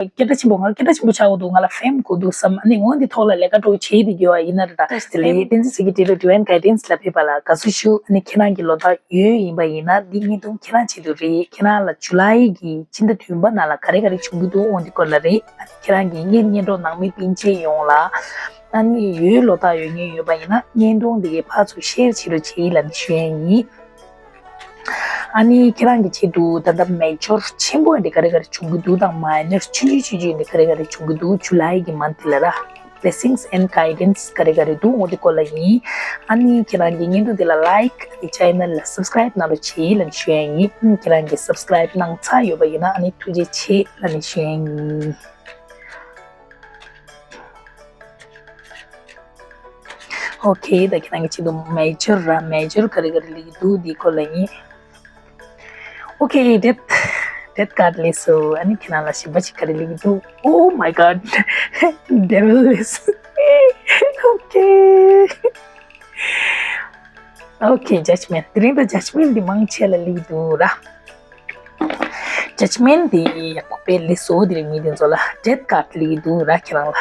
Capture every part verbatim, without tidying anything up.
སྐད་གྲགས་ཆེན་པོ། ང་སྐད་གྲགས་ཆེན་པོ་ཆགས་དགོས་འདུག་ང་ལ་ཕེམ་དགོས་འདུག་བསམ། ཨ་ནི་འོ་འདི་ཐོག་ལ་ལས་ཀ་འགྲོ་བྱེད་དེ་དགོས་པ་ཡིན་ན་རེད། ད་དེ་ལས་བསྟན་འཛིན་ཚེ་སྐྱིད་སྤྲེལ་ལོ་Divine Guidance་ལ་ཕེབས་པ་ལ་དགའ་བསུ་ཞུ། ཨ་ནི་ཁྱེད་རང་གི་ལོ་རྟགས་ཡོས་ཡིན་པ་ཡིན་ན་འདི་བརྙན་ཐུང་ཁྱེད་རང་ཆེད་དུ་རེད། ཁྱེད་རང་ལ་ཇུ་ལའི་གི་སྤྱི་ཟླ་བདུན་པ་ནང་ལ་ག་རེ་ག་རེ་བྱུང་གི་འདུག་འོ་འདི་སྐོར་ལ་རེད། ཨ་ནི་ཁྱེད་རང་གི་བརྙན་བརྙན་གྲོགས་ནང་མི་སྤུན་མཆེད་ཡོངས་ལ། ཨ་ནི་ཡོས་ལོ་རྟགས་ཡོད་མཁན་ཡོད་པ་ཡིན་ན་བརྙན་ཐུང་འདི་གའི་ཕར་ཚུར་ཤེར་བྱེད་རོགས་བྱེད་ལབ་ནས་ཞུ་ཡ་ཡིན། ཨ་ནི་ཁྱེད་རང་གི་ཆེད་དུ་ད་ལྟ་མེ་ཇར་ཆེན་པོ་འདི་ག་རེ་ག་རེ་བྱུང་གི་འདུག་དང་མའི་ནར་ཆུང་ཆུང་ཆུང་ཆུང་འདི་ག་རེ་ག་རེ་བྱུང་གི་འདུག་ཇུ་ལའི་གི་མན་ཐི་ལ་ར། Blessings and Guidance་ག་རེ་ག་རེ་འདུག་འོ་འདི་སྐོར་ལ་ཡིན། ཨ་ནི་ཁྱེད་རང་གི་བརྙན་ཐུང་འདི་ལ་ལའིཀ་ཨ་ནི་ཅེ་ནལ་ལ་སབ་སི་ཀ་རའིབ་གནང་རོགས་བྱེད་ལབ་ནས་ཞུ་ཡ་ཡིན། ཨ་ནི་ཁྱེད་རང་གི་སབ་སི་ཀ་རའིབ་གནང་ཚར་ཡོད་པ་ཡིན་ན་ཨ་ནི་ཐུགས་རྗེ་ཆེ་ལབ་ནས་ཞུ་ཡ་ཡིན། ཨོ་ཁེ། ད་ཁྱེད་རང་གི་ཆེད་དུ་མེ་ཇར་ར་མེ་ཇར་ག་རེ་ག་རེ་སླེབས་ཀྱི་འདུག་འདི་སྐོར་ལ་ཡིན། ཨོ་ཁེ། ཌེཐ་ཌེཐ་ཀཱཌ་སླེབས་སོང་། ཨ་ནི་ཁྱེད་རང་ལ་གཞན་པ་ཅིག་ག་རེ་སླེབས་ཀྱི་འདུག Oh my God. Devil is okay. Okay, Judgment. དེ་རིང་ད་Judgment་འདི་མང་ཆེ་ལ་སླེབས་ཀྱི་འདུག་ར། Judgment་འདི་ཡག་པོ་དཔེ་སླེབས་སོང་། དེ་རིང་མི་དེ་ཚོ་ལ་ཌེཐ་ཀཱཌ་སླེབས་ཀྱི་འདུག་ར་ཁྱེད་རང་ལ།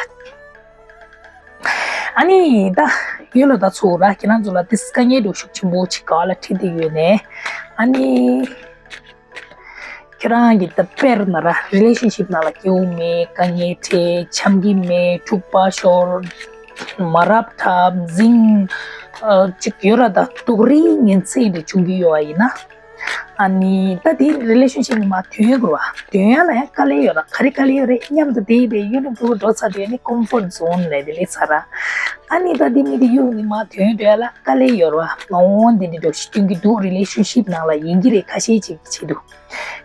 ཨ་ནི་ད་ཡོས་ལོ་རྟགས་ཚོ་ར་ཁྱེད་རང་ཚོ་ལ་དེ་དཀའ་ངལ་འདྲ་ཤུགས་ཆེན་པོ་ཅིག་ག་ལ་འཕྲད་དེ་ཡོད་ནས། ཨ་ནི་ཁྱེད་རང་གི་ད་དཔེར་ན་ར་རི་ལེ་ཤན་ཤིབ་ནང་ལ་སྐྱིད་པོ་མེད། དཀའ་ངལ་འཕྲད། འཆམ་གྱི་མེད། འཁྲུག་པ་ཤོར། མ་རབས་འཁྲབ་འཛིང་ཨ་ཅིག་ཡོད་ར། ད་སྡུག་རུས་ངན་ཚད་འདྲ་བྱུང་གི་ཡོད་པ་ཡིན་ན། ཨ་ནི་ད་དེ་རི་ལེ་ཤན་ཤིབ་ནས་མར་ཐོན་དགོས་པ། ཐོན་ཡ་ལ་ཡང་དཀའ་ལས་ཡོད་ར། ག་རེ་དཀའ་ལས་ཡོད་རེད། མཉམ་དུ་བསྡད་པའི་ཡུན་རིང་པོ་འགྲོ་ཚར་དུས་ཨ་ནི་ཀོམ་ཕོར་ཛོན་ལབ་དེ་སླེབས་ཚར་ར། ཨ་ནི་ད་དེ་མི་དེ་གཡུག་ནས་མར་ཐོན་འགྲོ་ཡ་ལ་དཀའ་ལས་ཡོད་ར། འོ་འདི་འདྲ་འགྲོ་ཞིག་སྟོན་གྱི་འདུག་རི་ལེ་ཤན་ཤིབ་ནང་ལ་ཡིན་གྱི་རེད། ཁ་ཤས་ཅིག་གི་ཆེད་དུ།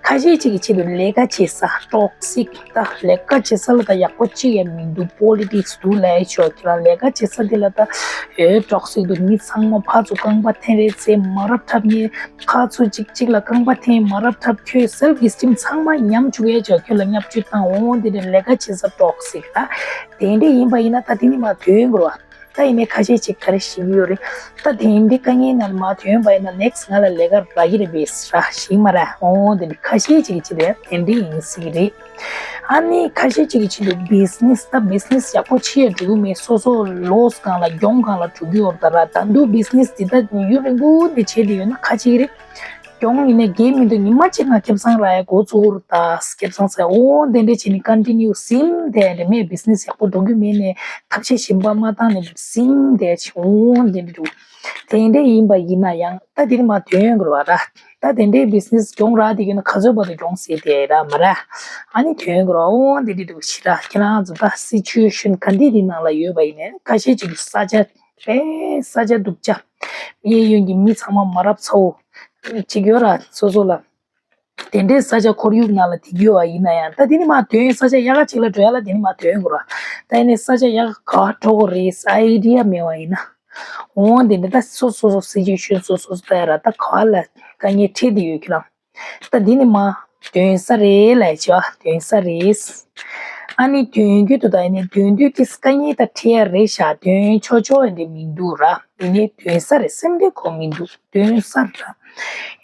ཁ་ཤས་ཅིག་གི་ཆེད་དུ་ལས་ཀ་བྱེད་ས་ཊོག་སིག་ད་ལས་ཀ་བྱེད་ས་ལ་ད་ཡག་པོ་ཅིག་ཡང་མི་འདུག་པོ་ལི་ཊིག་སི་འདུག་ལབ་ཆོག་ཁྱེད་རང་ལས་ཀ་བྱེད་ས་དེ་ལ་ད་ཨེ་ཊོག་སིག་འདུག་མི་ཚང་མ་ཕར་ཚུར་རྐང་པ་འཐེན་རེས་བྱས། མ་རབས་འཁྲབ་མཁན་ཕར་ཚུར་གཅིག་གཅིག་ལ་རྐང་པ་འཐེན། མ་རབས་འཁྲབ། ཁྱོད་སེལ་ཕི་ཨེ་སི་ཊིམ་ཚང་མ་ཉམས་བཅུག་ཡས་ཆོག་ཁྱོད་ལ་བརྙས་བཅོས་བཏང་འོང་། དེ་འདྲ་ལས་ཀ་བྱེད་ས་ཊོག་སིག་ད་དེ་འདྲ་ཡིན་པ་ཡིན་ན་ད་དེ་ནི་མར་ཐོན་དགོས་ར། ད་ཡིན་ནའི་ཁ་ཤས་ཅིག་ག་རེ་ཤེས་ཀྱི་ཡོད་རེད། ད་དེ་འདྲའི་དཀའ་ངལ་ནང་མར་ཐོན་པ་ཡིན་ན་ནེག་སི་ང་ལ་ལས་ཀ་རག་གི་རེད་པས་ར། ཤེས་མ་ར། འོ་དེ་འདྲ་ཁ་ཤས་ཅིག་གི་ཆེད་དུ་ཡང་དེ་འདྲ་ཡིན་སྲིད་ཀྱི་རེད། ཨ་ནི་ཁ་ཤས་ཅིག་གི་ཆེད་དུ་བི་ཛི་ནེ་སི་ད་བི་ཛི་ནེ་སི་ཡག་པོ་ཕྱི་ཡ་འགྲོ་གི་མེད། སོ་སོ་ལོ་སི་སྒང་ལ་གྱོང་སྒང་ལ་འགྲོ་གི་ཡོད་རེད། ད་ར་ད་དུང་བི་ཛི་ནེ་སི་འདི་ད་ཡུན་རིང་པོ་འདི་བྱས་བསྡད་ཡོད་ན་ཁ་ཅིག་རེད། གྱོང་ཡིན་ནའི་འགན་མི་འདུག་ཉི་མ་གཅིག་ང་ཁེ་བཟང་རག་ཡ་འགོ་བཙུགས་རེད། ད་ཁེ་བཟང་ཟེར། འོ་དེ་འདྲ་བྱས་ནས་ཀོན་ཊི་ནིའུ་ཟིན་བསྡད་རེད། མེད་བི་ཛི་ནེ་སི་ཡག་པོ་འགྲོ་གི་མེད་ནས་ཐབས་ཤེས་གཞན་པ་མ་བཏང་ནས་ཟིན་བསྡད་བྱས། འོ་དེ་འདྲ་འདུག་དེ་འདྲ་ཡིན་པ་ཡིན་ན་ཡང་ད་དེ་ནི་མར་ཐོན་དགོས་ར། ད་དེ་འདྲའི་བི་ཛི་ནེ་སི་གྱོང་རག་བསྡད་ཡོད་ན་ག་ཚོད་བར་དུ་གྱོང་ཟེར་དེ་ར་མ་ར། ཨ་ནི་ཐོན་དགོས་ར། འོ་དེ་འདྲ་འདུག་ཤི་ར། ཁྱེད་རང་ཚོ་ད་སི་ཅུ་ཨེ་ཤན་ག་འདྲ་འདི་ནང་ལ་ཡོད་པ་ཡིན་ནའི་ཁ་ཤས་ཅིག་གི་ས་ཆ་དཔེ་ས་ཆ་སྡུག་ཅག་གཡས་གཡོན་གྱི་མི་ཚང་མ་མ་རབས་ཚ་བོ་ཅིག་ཡོད་ར། སོ་སོ་ལ་དེ་འདྲའི་ས་ཆ་ཁོར་ཡུག་ནང་ལ་དེ་གྱུར་བ་ཡིན་ན་ཡང་ད་དེ་ནི་མར་ཐོན། ས་ཆ་ཡག་ག་ཅིག་ལ་འགྲོ་ཡ་ལ་དེ་ནི་མར་ཐོན་དགོས་ར། ད་ཡིན་ནའི་ས་ཆ་ཡག་ག་འགྲོ་དགོས་རེད་ཨའི་ཌི་ཡ་མེད་པ་ཡིན་ན། འོ་དེ་འདྲ་ད་སོ་སོ་སོ་སི་ཅུ་ཨེ་ཤན་སོ་སོ་སོ་ལྟ་ཡ་ར། ད་ག་ལ་དཀའ་ངལ་འཕྲད་བསྡད་ཡོད་ཁྱེད་རང་། ད་འདི་ནི་མར་ཐོན་ས་རེད་ལབ་བྱས་པ། ཐོན་ས་རེད། ཨ་ནི་ཐོན་རྒྱུ་དུ་ད་ཡིན་ནའི་ཐོན་དུས་ཀྱི་དཀའ་ངལ་ད་འཕྲད་ཡ་རེད་ཤག་ཐོན་ཆོག་ཆོག་ཡ་འདི་མི་འདུག་ར། ཡིན་ནའི་ཐོན་ས་རེད་སེམས་ཁྲལ་དགོས་མི་འདུག་ཐོན་ས་ར།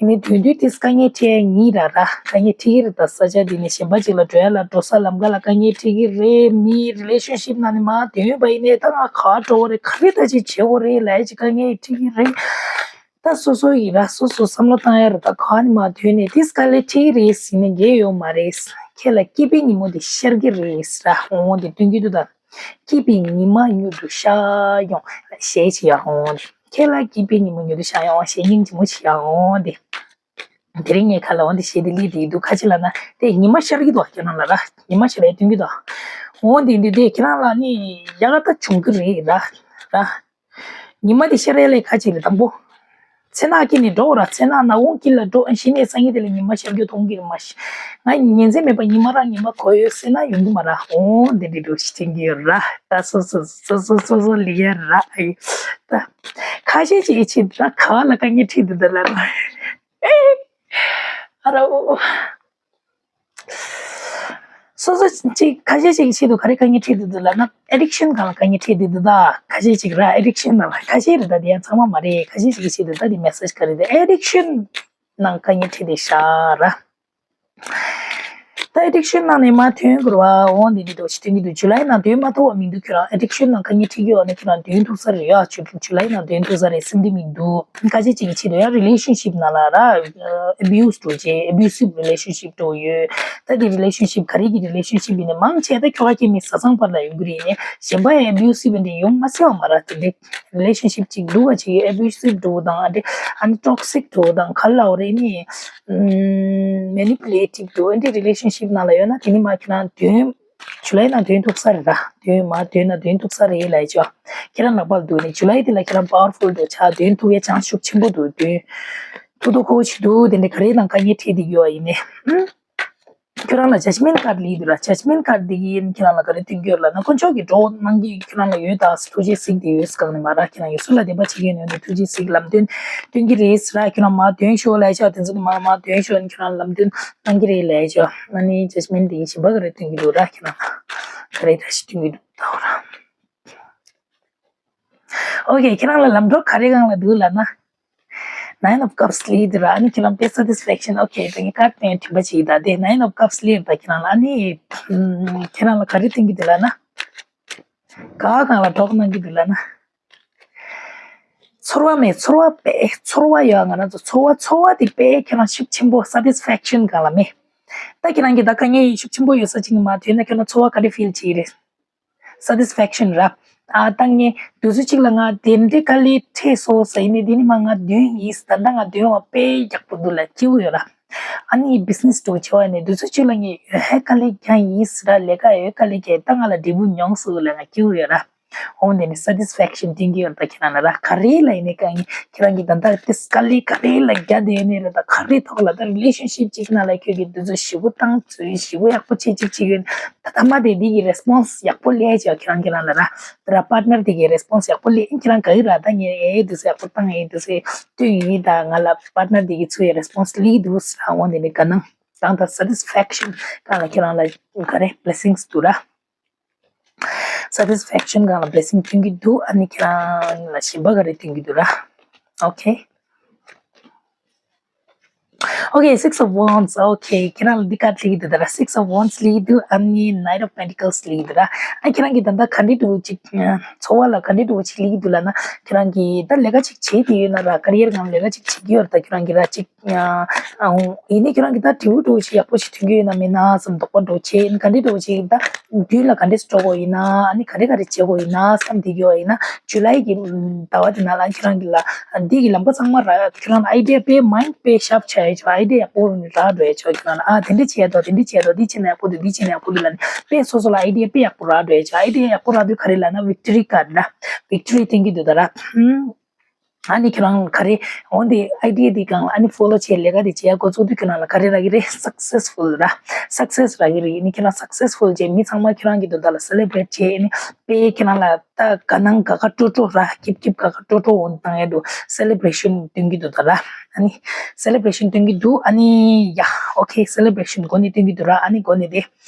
ཡིན་ནའི་ཐོན་དུས་ཀྱི་དཀའ་ངལ་འཕྲད་ཡ་ཡིན་ར་ར། དཀའ་ངལ་འཕྲད་ཀྱི་རེད། ད་ས་ཆ་འདི་ནས་གཞན་པ་ཅིག་ལ་འགྲོ་ཡ་ལ་འགྲོ་ས་ལམ་ཁ་ལ་དཀའ་ངལ་འཕྲད་ཀྱི་རེད། མི་རི་ལེ་ཤན་ཤིབ་ནང་ནས་མར་ཐོན་པ་ཡིན་ནའི་ད་ང་ག་འགྲོ་བ་རེད། ག་རེ་ད་ཅིག་བྱེད་དགོས་རེད་ལབ་ཡ་ཅིག་དཀའ་ངལ་འཕྲད་ཀྱི་རེད། ད་སོ་སོ་ཡིན་ར། སོ་སོ་བསམ་བློ་བཏང་ཡ་རེད། ད་ག་ནས་མར་ཐོན་ནས་དེ་དཀའ་ལས་འཕྲད་ཀྱི་རེད་ཟེར་ནས་འགལ་ཡོད་མ་རེད། ཁྱེད་ལ་སྐྱིད་པའི་ཉིན་མོ་དེ་ཤར་གྱི་རེད་ཟེར་ར། འོང་དེ་སྟོན་གྱི་འདུག་ད་སྐྱིད་པའི་ཉི་མ་མྱུར་དུ་ཤར་ཡོང་ཞེས་བྱེད་ཡ་འོང་དེ། ཁྱེད་ལ་སྐྱིད་པའི་ཉིན་མོ་མྱུར་དུ་ཤར་ཡོང་ཞེས་སྙིང་རྗེ་མོ་བྱེད་ཡ་འོང་དེ། དེ་རིང་ངས་ཁ་ལ་འོང་དེ་བཤད་དེ་ལས་དེ་འདུག་ཁ་ཅིག་ལ་ན་དེ་ཉི་མ་ཤར་གྱི་འདུག་ཁྱེད་རང་ལ་ར། ཉི་མ་ཤར་ཡ་སྟོན་གྱི་འདུག་འོང་དེ་འདི་དེ་ཁྱེད་རང་ལ་ནི་ཡག་ག་ད་བྱུང་གི་རེད་ར་ར། ཉི་མ་དེ་ཤར་ཡ་ལས་ཁ་ཅིག་རེད། དང་པོ་མཚན་ནག་དཀྱིལ་ནས་འགྲོ་ར། མཚན་ནག་ནག་ཁུང་དཀྱིལ་ལ་འགྲོ། གཞི་ནས་སང་ཉིན་དེ་ལ་ཉི་མ་ཤར་རྒྱུ་མཐོང་གི་རེད་མ་གཞི། ང་ཉིན་མཚན་མེད་པ་ཉི་མ་རང་ཉི་མ་གོ་ཡོད་ཟེར་ན་ཡོང་གི་མ་ར། འོ་འདི་འདྲི་འགྲོ་ཞིག་དྲན་གྱི་ཡོད་ར། ད་སོ་སོ་སོ་སོ་སོ་སོ་ལི་ཡ་ར། ཨ་ཡི་ད་ཁ་ཤས་ཅིག་ཡིད་ཆེས་ད་ག་ལ་དཀའ་ངལ་འཕྲད་འདུག་ད་ལ་ར། ཨ་ར་འོ། སོ་སོ་ཅིག་ཁ་ཤས་ཅིག་གི་ཆེད་དུ་ག་རེ་དཀའ་ངལ་འཕྲད་བསྡད་འདུག་ལབ་ན་ཨེ་ཌིག་ཤན་སྒང་ལ་དཀའ་ངལ་འཕྲད་བསྡད་འདུག་ད་ཁ་ཤས་ཅིག་ར། ཨེ་ཌིག་ཤན་ནང་ལ་ཁ་ཤས་རེད། ད་དེ་ཡང་ཚང་མ་མ་རེད། ཁ་ཤས་ཅིག་གི་ཆེད་དུ་ད་དེ་མེ་སེ་ཇི་ག་རེ་ད་ཨེ་ཌིག་ཤན་ནང་དཀའ་ངལ་འཕྲད་བསྡད་ཤག་ར། ད་addiction ནང་ནས་མར་ཐོན་དགོས་རེད་བ། འོ་འདི་འདྲ་འདྲ་བོ་ཞིག་ཐོན་གྱི་འདུག July ནང་ཐོན་མ་ཐུབ་པ་མི་འདུག་ཁྱོད་རང་addiction ནང་དཀའ་ངལ་འཕྲད་ཀྱི་ཡོད་ན་ཁྱོད་རང་ཐོན་ཐུབ་ས་རེད་ཡ། July ནང་ཐོན་ཐུབ་ས་རེད། སེམས་བདེ་མི་འདུག་ཁ་ཤས་ཅིག་གི་ཆེད་དུ་ཡང་relationship ནང་ལ་ར་abuse འགྲོ་བྱས། abusive relationship འགྲོ་ཡོད། ད་དེ་relationship ག་རེ་གི་relationship ཡིན་ནའི་མང་ཆེ་ད་ཁྱོ་ག་སྐྱེ་མི་བཟའ་ཚང་བར་ལ་ཡོང་གི་རེད། ནས་གཞན་པ་ཡང་abusive འདི་ཡོང་མ་སྲིད་པ་མ་རེད། དེ་འདྲའི་relationship ཅིག་འདུག་བ་ཅིག་abusive འགྲོ་དང་ཨ་འདྲ་ཨ་ནི་toxic འགྲོ་དང་ག་ལ་འོ་རེད་ནི་manipulative འགྲོ་ཨ་འདྲའི་relationship ནང་ལ་ཡོད་ན་དེ་ནི་མ་ཁྱེད་རང་དོན། July ནང་དོན་ཐུག་ས་རེད་ར། དོན་མ་དོན་ན་དོན་ཐུག་ས་རེད་ལབ་ཡ་ཅོ། ཁྱེད་རང་ལག་པར་འདུག་ནི་July དེ་ལ་ཁྱེད་རང་powerful འདུག་ཆ་དོན་ཐུག་ཡ་chance ཤུགས་ཆེན་པོ་འདུག་དོན་ཐུག་ཐུག་ཁོ་ཆི་འདུག་དེ་འདྲ་ག་རེ་དང་དཀའ་ངལ་འཕྲད་བསྡད་ཡོད་ཡིན་ནི། ཁྱོད་རང་ལ་judgment card སླེབས་འདུག་ར། judgment card འདི་གིས་ཁྱེད་རང་ལ་ག་རེ་སྟོན་གྱི་ཡོད་ལབ་ན་དཀོན་མཆོག་གིས་འགྲོ་གནང་གི་ཁྱོད་རང་ལ་ཡོད་ད་ཐུགས་རྗེ་གཟིགས་བསྡད་ཡོད་གང་ནས་མ་ར། ཁྱེད་རང་གིས་སུ་ལ་བདེན་པ་བྱེད་ཀྱི་ཡོད་ན་ཐུགས་རྗེ་གཟིགས་ལམ་སྟོན་སྟོན་གྱི་རེད་ཟེར་ར། ཁྱོད་རང་མ་དོན་ཤོག་ལབ་ཤག་དེ་ཚོ་ནི་མ་མ་དོན་ཤོག་ནི་ཁྱོད་རང་ལམ་སྟོན་གནང་གི་རེད་ལབ་ཤག་ཨ་ནི་judgment འདི་གཞན་པ་ག་རེ་སྟོན་གྱི་འདུག་ར། ཁྱེད་རང་ལ་ག་རེ་འདྲ་ཞིག་སྟོན་གྱི་འདུག་ད་འོ་ར། ཨོ་ཁེ། ཁྱེད་རང་ལ་ལམ་གྲོགས་ག་རེ་གང་ལ་འདུག་ལབ་ན། Nine of Cups སླེབས་འདུག་ར། ཨ་ནི་ཁྱེད་རང་དཔེ་satisfaction ཨོ་ཁེ། ད་ངས་card དེ་དྲན་པ་བྱེད་ད་དེ་Nine of Cups སླེབས་ད་ཁྱེད་རང་ལ་ཨ་ནི་ཁྱེད་རང་ལ་ག་རེ་སྟོན་གྱི་འདུག་ལབ་ན། ག་གང་ལ་གྲོགས་གནང་གི་འདུག་ལབ་ན། ཚོར་བ་མེད། ཚོར་བ་དཔེ་ཚོར་བ་ཡོད། ང་རང་ཚོ་ཚོར་བ་ཚོར་བ་དེ་དཔེ་ཁྱེད་རང་ཤུགས་ཆེན་པོ་satisfaction གང་ལ་མེད། ད་ཁྱེད་རང་གི་ད་དཀའ་ངལ་ཤུགས་ཆེན་པོ་ཡོད་ས་ཅིག་མ་ཐོན་ན་ཁྱེད་རང་ཚོར་བ་ག་རེ་feel བྱེད་ཀྱི་རེད། Satisfaction ར། ཨ་ད་ངས་དུས་ཚོད་ཅིག་ལ་ང་དེ་འདྲའི་དཀའ་ལས་འཕྲད་སོང་ཟེར་ཡིན་ནའི་དེ་ནི་མ་ང་དོན་ཡིན། ད་ལྟ་ང་དོན་བ་དཔེ་ཡག་པོ་འདུག་ལ་སྐྱིད་པོ་ཡོད་ར། ཨ་ནི་business འགྲོ་བྱེད་བ་ནི་དུས་ཚོད་ཅིག་ལ་ངས་ཧེ་དཀའ་ལས་རྒྱག་ཡིན་ཟེར་ར། ལས་ཀ་ཡོད་དཀའ་ལས་རྒྱག་ད་ང་ལ་འབྲས་བུ་མྱོང་སོང་ལ་ང་སྐྱིད་པོ་ཡོད་ར། འོ་དེ་ནི་satisfaction སྟོན་གྱི་ཡོད་ར། ད་ཁྱེད་རང་ལ་ར་ག་རེ་ལ་ཡིན་ནའི་དཀའ་ངལ་ཁྱེད་རང་གིས་ད་ལྟ་དེ་དཀའ་ལས་ག་རེ་ལ་རྒྱག་བསྡད་ཡོད་ནའི་ར། ད་ག་རེ་ཐོག་ལ་ད་relationship ཅིག་ནང་ལ་ཁྱོད་ཀྱིས་དུས་ཚོད་ཞེ་པོ་བཏང་ཚུལ་ཞེ་པོ་ཡག་པོ་བྱེད་ཅིག་བྱེད་ཡོད། ད་ཐ་མ་དེ་འདི་གི་response ཡག་པོ་སླེབས་བྱས་ཁྱེད་རང་ཁྱེད་རང་ལ་ར། ད་ར་partner དེ་གི་response ཡག་པོ་སླེབས་ཁྱེད་རང་ག་ཡི་ར། ད་ངས་ཨེ་དུས་ཚོད་ཡག་པོ་བཏང་ཨེ་དུས་ཚོད་བསྟུན་ཡིན། ད་ང་ལ་partner དེ་གི་ཚུར་ཡི་response སླེབས་འདུག་ཟེར་འོ་དེ་ནི་དགའ་སྣང་དང་ད་satisfaction གང་ལ་ཁྱེད་རང་ལ་ག་རེ་blessings འདུག་ར། Satisfaction གང་ལ་blessing སྟོན་གྱི་འདུག་ཨ་ནི་ཁྱེད་རང་ལ་ཞེན་པ་ག་རེ་སྟོན་གྱི་འདུག་ར། Okay. Okay, Six of Wands. Okay, ཁྱེད་རང་ལ་འདི་card སླེབས་ཀྱི་འདུག་ད་ར། Six of Wands སླེབས་ཀྱི་འདུག་ཨ་ནི་Knight of Pentacles སླེབས་ཀྱི་འདུག་ར། ཨ་ཁྱེད་རང་གིས་ད་ལྟ་ག་འདྲ་འདྲ་བོ་ཅིག་ཚོར་བ་ལ་ག་འདྲ་འདྲ་བོ་ཅིག་སླེབས་ཀྱི་འདུག་ལབ་ན། ཁྱེད་རང་གིས་ད་ལས་ཀ་ཅིག་བྱེད་ཀྱི་ཡོད་ན་ར། career སྒང་ལས་ཀ་ཅིག་བྱེད་ཀྱི་ཡོད་ར། ད་ཁྱེད་རང་གིས་ར་ཅིག་ཨ་ཡིན་ནའི་ཁྱོད་རང་གིས་ད་དྲི་བ་འདྲ་བོ་ཞིག་ཡག་པོ་ཞིག་ཐོན་གྱི་ཡོད་ན་མེད་ན་བསམ་དོགས་པ་འདྲ་བོ་བྱས། ཨ་ནི་ག་འདྲ་འདྲ་བོ་ཞིག་ད་མདུན་ལ་ག་འདྲ་འགྲོ་དགོས་ཡིན་ན། ཨ་ནི་ག་རེ་ག་རེ་བྱེད་དགོས་ཡིན་ན་བསམ་བསྡད་ཀྱི་ཡོད་ཡིན་ན། July གི་ཟླ་བ་དེ་ནང་ལ་ཁྱེད་རང་གི་ལ་འདི་གི་ལམ་ཁ་ཚང་མ་རག་ཁྱེད་རང་ལ་idea དཔེ་mind དཔེ་sharp ཆགས་ཡ་ཆོག idea ཡག་པོ་རག་འགྲོ་ཡ་ཆོག་ཁྱེད་རང་ལ་ཨ་དེ་འདྲ་བྱེད་ཡ་འདུག་དེ་འདྲ་བྱེད་ཡ་འདུག་འདི་བྱེད་ན་ཡག་པོ་འདུག་འདི་བྱེད་ན་ཡག་པོ་འདུག་ལབ་ནས་དཔེ་སོ་སོ་ལ་idea དཔེ་ཡག་པོ་རག་འགྲོ་ཡ་ཆོག idea ཡག་པོ་རག་དུས་ག་རེ་ལབ་ན་victory card ལ་victory སྟོན་གྱི་འདུག་ད་ར། ཨ་ནི་ཁྱེད་རང་ག་རེ་འོ་འདི་idea འདི་གང་ཨ་ནི་follow བྱས་ལས་ཀ་འདི་བྱེད་ཡ་འགོ་བཙུགས་དུས་ཁྱེད་རང་ལ་ག་རེ་རག་གི་རེད། successful ར། success རག་གི་རེད། ཨ་ནི་ཁྱེད་རང་successful བྱས་མི་ཚང་མ་ཁྱེད་རང་གི་དོན་དག་ལ་celebrate བྱས་ཨ་ནི་དཔེ་ཁྱེད་རང་ལ་ད་དགའ་སྣང་དགའ་དགའ་སྤྲོ་སྤྲོ་ར་སྐྱིད་སྐྱིད་དགའ་དགའ་སྤྲོ་སྤྲོ་འོ་འདི་བཏང་ཡ་འདུག celebration སྟོན་གྱི་འདུག་ད་ར། ཨ་ནི་celebration སྟོན་གྱི་འདུག་ཨ་ནི་ཡ་okay celebration འགོ་ནས་སྟོན་གྱི་འདུག་ར། ཨ་ནི་འགོ་ནས་དེ།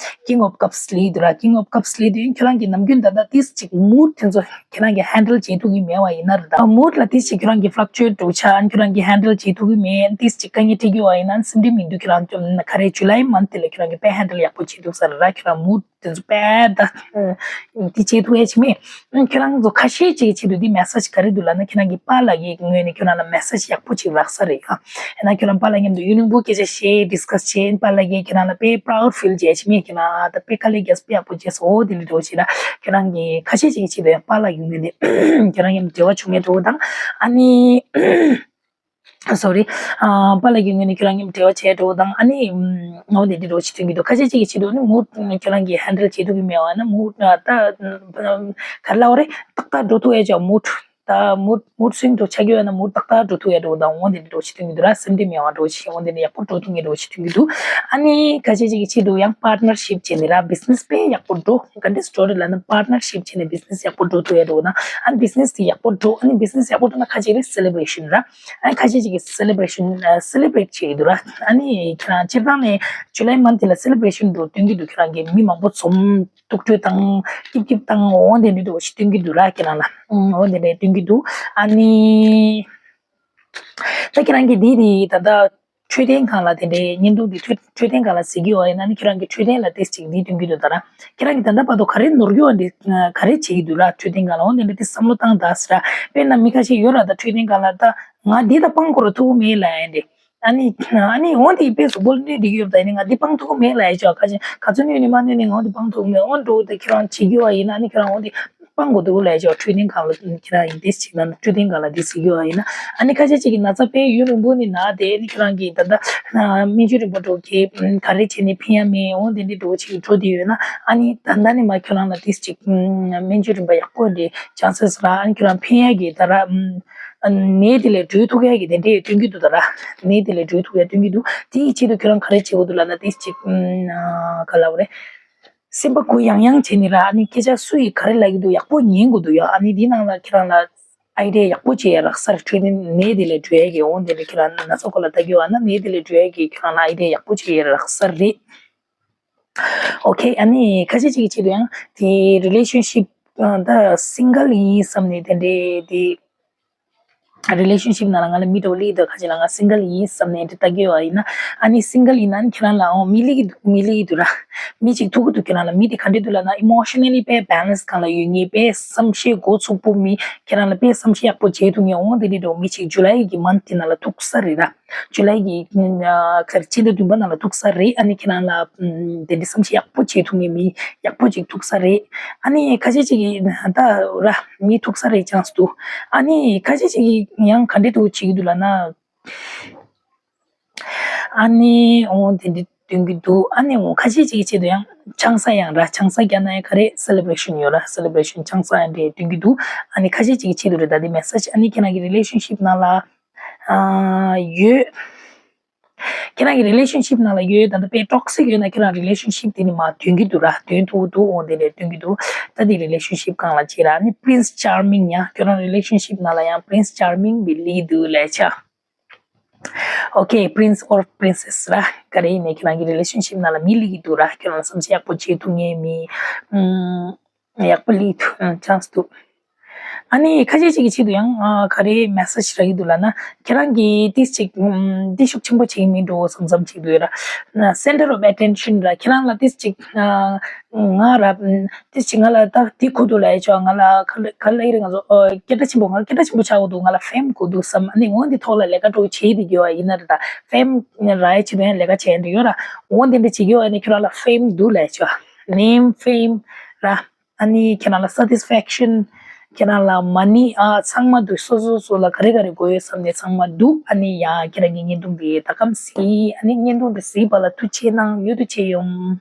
King of Cups སླེབས་འདུག་ར། King of Cups སླེབས་དུས་ཁྱོད་རང་གིས་ནམ་རྒྱུན་ད་ལྟ་ཏིས་ཅིག་mood དེ་ཚོ་ཁྱོད་རང་གིས་handle བྱེད་ཐུབ་ཀྱི་མེད་པ་ཡིན་ན་ར། ད་mood ལ་ཏིས་ཅིག་ཁྱོད་རང་གིས་fluctuate འགྲོ་ཆ་ཨ་ནི་ཁྱོད་རང་གིས་handle བྱེད་ཐུབ་ཀྱི་མེད། ཏིས་ཅིག་དཀའ་ངལ་འཕྲད་ཀྱི་ཡོད་པ་ཡིན་ན་སེམས་ཁྲལ་མི་འདུག་ཁྱོད་རང་ཅུང་ག་རེ་July month དེ་ལ་ཁྱོད་རང་གིས་དཔེ་handle ཡག་པོ་བྱེད་ཐུབ་ས་རེད་ར། ཁྱོད་རང་mood དེ་ཚོ་དཔེ་ད་ཏིས་བྱེད་ཐུབ་ཡ་ཅིག་མེད། ཁྱོད་རང་ཚོ་ཁ་ཤས་ཅིག་གི་ཆེད་དུ་འདི་message ག་རེ་འདུག་ལབ་ན་ཁྱོད་རང་གི་པཱ་ལགས་ཀྱི་ངོས་ནས་ཁྱོད་རང་ལ་message ཡག་པོ་ཅིག་རག་ས་རེད་ཨ། ཡིན་ན་ཁྱོད་རང་པཱ་ལགས་མཉམ་དུ་ཡུན་རིང་པོ་སྐད་ཆ་བཤད་discuss བྱས་པཱ་ལགས་ཀྱིས་ཁྱོད་རང་ལ་དཔེ་proud feel བྱས་ཕྱི་མིག་ཁྱོད་རང་ད་དཔེ་དཀའ་ལས་རྒྱག་ས་དཔེ་ཡག་པོ་བྱས་སོང་འོ་དེ་འདྲ་འདྲ་བོ་ཞིག་ལ་ཁྱོད་རང་གི་ཁ་ཤས་ཅིག་གི་ཆེད་དུ་ཡང་པཱ་ལགས་ཀྱི་ངོས་ནས་ཁྱོད་རང་མཉམ་དུ་འབྲེལ་བ་བྱུང་ཡས་འདྲ་བོ་དང་ཨ་ནི། sorry ཨ་པཱ་ལགས་ཀྱི་ངོས་ནས་ཁྱོད་རང་མཉམ་འབྲེལ་བ་བྱས་འདྲ་བོ་དང་ཨ་ནི་འོ་དེ་འདྲ་འདྲ་བོ་ཞིག་ཐོན་གྱི་འདུག་ཁ་ཤས་ཅིག་གི་ཆེད་དུ་ནི་mood ཁྱོད་རང་གིས་handle བྱེད་ཐུབ་ཀྱི་མེད་པ་ན་mood ད་ག་རེ་ལབ་དགོས་རེད། ཏག་ཏག་འགྲོ་ཐུབ་ཡས་ཅིག་mood ད་mood mood swing འདྲ་བོ་ཆགས་ཀྱི་ཡོད་ན་mood ཏག་ཏག་འགྲོ་ཐུབ་ཡ་འདྲ་བོ་དང་འོ་དེ་འདྲ་འདྲ་བོ་ཞིག་ཐོན་གྱི་འདུག་ར། སེམས་ཁྲལ་མེད་པ་འདྲ་བོ་ཞིག་འོ་དེ་འདྲ་ཡག་པོ་འགྲོ་ཐུབ་མཁན་འདྲ་བོ་ཞིག་ཐོན་གྱི་འདུག་ཨ་ནི་ཁ་ཤས་ཅིག་གི་ཆེད་དུ་ཡང་partnership བྱས་ནས་ར་business དཔེ་ཡག་པོ་འགྲོ་ག་འདྲ་story ལབ་ན་partnership བྱས་ནས་business ཡག་པོ་འགྲོ་ཐུབ་ཡ་འདྲ་བོ་དང་ཨ་ནི་business དེ་ཡག་པོ་འགྲོ་ཨ་ནི་business ཡག་པོ་འགྲོ་ན་ཁ་ཅིག་རེད་celebration ར། ཨ་ནི་ཁ་ཤས་ཅིག་གི་celebration celebrate བྱེད་ཀྱི་འདུག་ར། ཨ་ནི་ཁྱེད་རང་སྤྱིར་བཏང་ནས་July month དེ་ལ་celebration འགྲོ་སྟོན་གྱི་འདུག་ཁྱེད་རང་གི་མི་མང་པོ་འཛོམས། ཐུག་འཕྲད་དང་སྐྱིད་སྐྱིད་དང་འོ་དེ་འདྲ་འདྲ་བོ་ཞིག་སྟོན་གྱི་འདུག་ར་ཁྱེད་རང་ལ། ཨུམ། འོ་དེ་འདྲ་སྟོན་གྱི་འདུག་ཨ་ནི། ད་ཁྱེད་རང་གིས་འདི་འདི་ད་ལྟ་ འཕྲོད་བསྟེན་སྒང་ལ་དེ་འདྲའི་བརྙན་ཐུང་དེ་འཕྲོད་འཕྲོད་བསྟེན་སྒང་ལ་གཟིགས་ཀྱི་ཡོད་ཡིན་ན་ནི་ཁྱོད་རང་གི་འཕྲོད་བསྟེན་ལ་ཏོག་ཙམ་ཅིག་འདི་སྟོན་གྱི་འདུག་ད་ར། ཁྱེད་རང་གིས་ད་ལྟ་བར་དུ་ག་རེ་ནོར་གྱི་ཡོད་འདི་ག་རེ་བྱེད་ཀྱི་འདུག་ར། འཕྲོད་བསྟེན་སྒང་ལ་འོ་འདི་འདྲ་དེ་བསམ་བློ་བཏང་ད་ཟེར་ར། དཔེར་ན་མི་ཁ་ཤས་ཡོད་ར། ད་འཕྲོད་བསྟེན་སྒང་ལ་ད་ང་འདི་ད་སྤང་དགོས་ར་ཐུག་གི་མེད་ལབ་ཡ་འདི། ཨ་ནི་ཨ་ནི་འོ་འདི་དཔེ་གཟུགས་པོ་ལ་གནོད་བསྡད་ཀྱི་ཡོད་པ་ད་ཡིན་ནི་ང་འདི་སྤང་ཐུབ་ཀྱི་མེད་ལབ་ཡ་ཅོག་ག་ཅི་ག་ཚོད་གནོད་ནི་མ་གནོད་ནི་ང་འོ་འདི་སྤང་ཐུབ་ཀྱི་མེད། འོ་འགྲོ་ད་ཁྱེད་རང་བྱེད་ཀྱི་ཡོད་ཡིན་ན་ཨ་ནི་ཁྱེད་རང་འོ་འདི་སྤང་དགོས་འདུག་ལབ་ཡ་ཅོག་འཕྲོད་བསྟེན་སྒང་ལ་ཁྱེད་རང་ཡིན་ཏེ་ཅིག་ན་འཕྲོད་བསྟེན་སྒང་ལ་འདི་ཟེར་གྱི་ཡོད་ཡིན་ན། ཨ་ནི་ཁ་ཤས་ཅིག་གིས་ན་ཚ་དཔེ་ཡུན་རིང་པོ་ནི་ན་དེ་ཨ་ནི་ཁྱེད་རང་གིས་ད་ལྟ་སྨན་བཅོས་རིམ་པ་འགྲོ་གི་ག་རེ་བྱས་ནས་ཕན་ཡ་མེད། འོ་འདི་འདྲ་འགྲོ་ཅིག་འགྲོ་དེ་ཡོད་ན་ཨ་ནི་ད་ལྟ་ནས་མ་ཁྱོད་རང་ལ་ཏིས་ཅིག་སྨན་བཅོས་རིམ་པ་ཡག་པོ་འདྲ་ཅང་སེས་ར། ཨ་ནི་ཁྱོད་རང་ཕན་ཡ་གི་ད་ར་ནད་དེ་ལས་གྲོལ་ཐུབ་ཡ་གི་དེ་འདྲ་སྟོན་གྱི་འདུག་ད་ར། ནད་དེ་ལས་གྲོལ་ཐུབ་ཡ་སྟོན་གྱི་འདུག་དེ་ཡི་ཆེད་དུ་ཁྱོད་རང་ག་རེ་བྱེད་དགོས་འདུག་ལབ་ན་ཏིས་ཅིག་ག་ལབ་རེད། སེམས་པ་གུ་ཡངས་ཡངས་བྱས་ནས་ར། ཨ་ནི་སྐད་ཆ་སུ་ཡིས་ག་རེ་ལབ་ཀྱི་འདུག་ཡག་པོ་ཉན་དགོས་འདུག་ཡ། ཨ་ནི་འདི་ནང་ལ་ཁྱེད་རང་ལ་ཨའི་ཌི་ཡ་ཡག་པོ་ཅིག་ཡ་རག་ས་རེད། འཕྲོད་བསྟེན་ནད་དེ་ལས་གྲོལ་ཡ་གི་འོ་འདི་ལས་ཁྱེད་རང་ན་ཚ་སྐོར་ལ་ལྟ་རྒྱུ་བ་ན་ནད་དེ་ལས་གྲོལ་ཡ་གི་ཁྱེད་རང་ལ་ཨའི་ཌི་ཡ་ཡག་པོ་ཅིག་ཡ་རག་ས་རེད། ཨོ་ཁེ། ཨ་ནི་ཁ་ཤས་ཅིག་གི་ཆེད་དུ་ཡང་དེ་རི་ལེ་ཤན་ཤིབ་ད་སིང་གལ་ཡིན་བསམ་ནས་དེ་འདྲའི་དེ། རི་ལེ་ཤན་ཤིབ་ནང་ལ་ང་ལ་མི་འདྲ་བོ་སླེབས་འདུག་ཁ་ཅིག་ལ་ང་སིང་གལ་ཡིན་བསམ་ནས་འདི་ལྟ་གི་ཡོད་ཡིན་ན། ཨ་ནི་སིང་གལ་ཡིན་ན་ནི་ཁྱེད་རང་ལ་འོ་མི་སླེབས་ཀྱི་འདུག་མི་སླེབས་ཀྱི་འདུག་ར། མི་གཅིག་ཐུག་གི་འདུག་ཁྱེད་རང་ལ་མི་དེ་ག་འདྲ་འདུག་ལབ་ན་ཨི་མོ་ཤ་ནལ་ལི་དཔེ་བེ་ལན་སི་སྒང་ལ་ཡོད་མཁན་དཔེ་བསམ་ཤེས་འགོ་ཚུགས་པོ་མི་ཁྱེད་རང་ལ་དཔེ་བསམ་ཤེས་ཡག་པོ་བྱེད་ཐུབ་མཁན་འོ་དེ་འདྲ་འདྲ་བོ་མི་གཅིག་ཇུ་ལའི་གི་མན་ཐི་ནང་ལ་ཐུག་ས་རེད་ར། ཇུ་ལའི་གི་ཨ་ཁ་ཕྱི་ཟླ་བདུན་པ་ནང་ལ་ཐུག་ས་རེད། ཨ་ནི་ཁྱེད་རང་ལ་ཨམ་དེ་འདྲ་བསམ་ཤེས་ཡག་པོ་བྱེད་ཐུབ་མཁན་མི་ཡག་པོ་ཅིག་ཐུག་ས་རེད། ཨ་ནི་ཁ་ཤས་ཅིག་གིས་ད་ར་མི་ཐུག་ས་རེད་ཅང་སུ་འདུག་ཨ་ནི་ཁ་ཤས་ཅིག་གིས་ཡང་ག་འདྲ་འདྲ་བོ་བྱེད་ཀྱི་འདུག་ལབ་ན། ཨ་ནི་འོ་དེ་འདྲ་སྟོན་གྱི་འདུག་ཨ་ནི་འོ་ཁ་ཤས་ཅིག་གི་ཆེད་དུ་ཡང་ཆང་ས་ཡང་ར། ཆང་ས་རྒྱག་ན་ཡང་ག་རེ་སེ་ལེ་བྷ་རེ་ཤན་ཡོད་ར། སེ་ལེ་བྷ་རེ་ཤན་ཆང་ས་ཡང་འདྲ་སྟོན་གྱི་འདུག་ཨ་ནི་ཁ་ཤས་ཅིག་གི་ཆེད་དུ་རེད། ད་དེ་མེ་སེ་ཇི། ཨ་ནི་ཁྱེད་རང་གི་རི་ལེ་ཤན་ཤིབ་ནང་ལ་ཨ་ཡོད། ཁྱེད་རང་གི་རི་ལེ་ཤན་ཤིབ་ནང་ལ་ཡོད། ད་ལྟ་དཔེ་ཊོག་སིག་ཡོད་ན་ཁྱེད་རང་རི་ལེ་ཤན་ཤིབ་དེ་ནི་མར་ཐོན་གྱི་འདུག་ར། ཐོན་ཐུབ་འདུག་འོ་དེ་ལས་ཐོན་གྱི་འདུག་ད་དེ་རི་ལེ་ཤན་ཤིབ་སྒང་ལ་བྱེད་ར། ཨ་ནི་པི་རིན་སི་ཅར་མིང་ཡ། ཁྱེད་རང་རི་ལེ་ཤན་ཤིབ་ནང་ལ་ཡང་པི་རིན་སི་ཅར་མིང་མི་སླེབས་འདུག་ལབ་བྱས། ཨོ་ཁེ། པི་རིན་སི་ཨོར་པི་རིན་སེ་སི་ར། ག་རེ་ཡིན་ནའི་ཁྱེད་རང་གི་རི་ལེ་ཤན་ཤིབ་ནང་ལ་མི་སླེབས་ཀྱི་འདུག་ར། ཁྱེད་རང་བསམ་ཤེས་ཡག་པོ་བྱེད་ཐུབ་མཁན་མི་ཨམ་ཡག་པོ་སླེབས་ཐུབ་ཨམ་ཆན་སི་འདུག་ཨ་ནི་ཁ་ཤས་ཤིག་གི་ཆེད་དུ་ཡང་ཨ་ག་རེ་མེ་སེ་ཇི་རག་གི་འདུག་ལབ་ན། ཁྱེད་རང་གིས་ཏིས་ཅིག་ཨམ་ཏིས་ཤུགས་ཆེན་པོ་བྱེད་ཀྱི་མིན་འགྲོ་བསམ་བསམ་བྱེད་ཀྱི་འདུག་ཡོད་ར། ན་སེན་ཊར་ཨོཕ་ཨེ་ཊེན་ཤན་ར། ཁྱེད་རང་ལ་ཏིས་ཅིག་ཨ་ང་ར་ཨམ་ཏིས་ཅིག་ང་ལ་ད་འདི་དགོས་འདུག་ལབ་ཡ་ཆོག་ང་ལ་ག་ལ་ག་ལ་ཡིན་རེད། ང་ཚོ་ཨ་སྐད་གྲགས་ཆེན་པོ། ང་སྐད་གྲགས་ཆེན་པོ་ཆགས་དགོས་འདུག་ང་ལ་ཕེམ་དགོས་འདུག་བསམ། ཨ་ནི་འོ་འདི་ཐོག་ལ་ལས་ཀ་འགྲོ་བྱེད་བསྡད་ཀྱི་ཡོད་ཡིན་ན་རེད། ད་ཕེམ་རག་ཡ་ཆེད་དུ་ཡང་ལས་ཀ་བྱེད་ཡ་འདི་ཡོད་ར། འོ་འདི་འདྲ་བྱེད་ཀྱི་ཡོད་ཡ་ནི་ཁྱོད་རང་ལ་ཕེམ་འདུག་ལབ་ཡ་ཆོག་ནེམ་ཕེམ་ར། ཨ་ནི་ཁྱེད་རང་ལ་སེ་ཊིས་ཕེག་ཤན། ཁྱེད་རང་ལ་མ་ནི་ཨ་ཚང་མ་འདུག་སོ་སོ་སོ་ལ་ག་རེ་ག་རེ་དགོས་ཡོད་བསམ་ནས་ཚང་མ་འདུག་ཨ་ནི་ཡ་ཁྱེད་རང་གི་བརྙན་ཐུང་འདི་ད་གམ་གཟིགས། ཨ་ནི་བརྙན་ཐུང་འདི་གཟིགས་པ་ལ་ཐུགས་རྗེ་གནང་། ཡུལ་དུ་ཆེ་ཡོང་།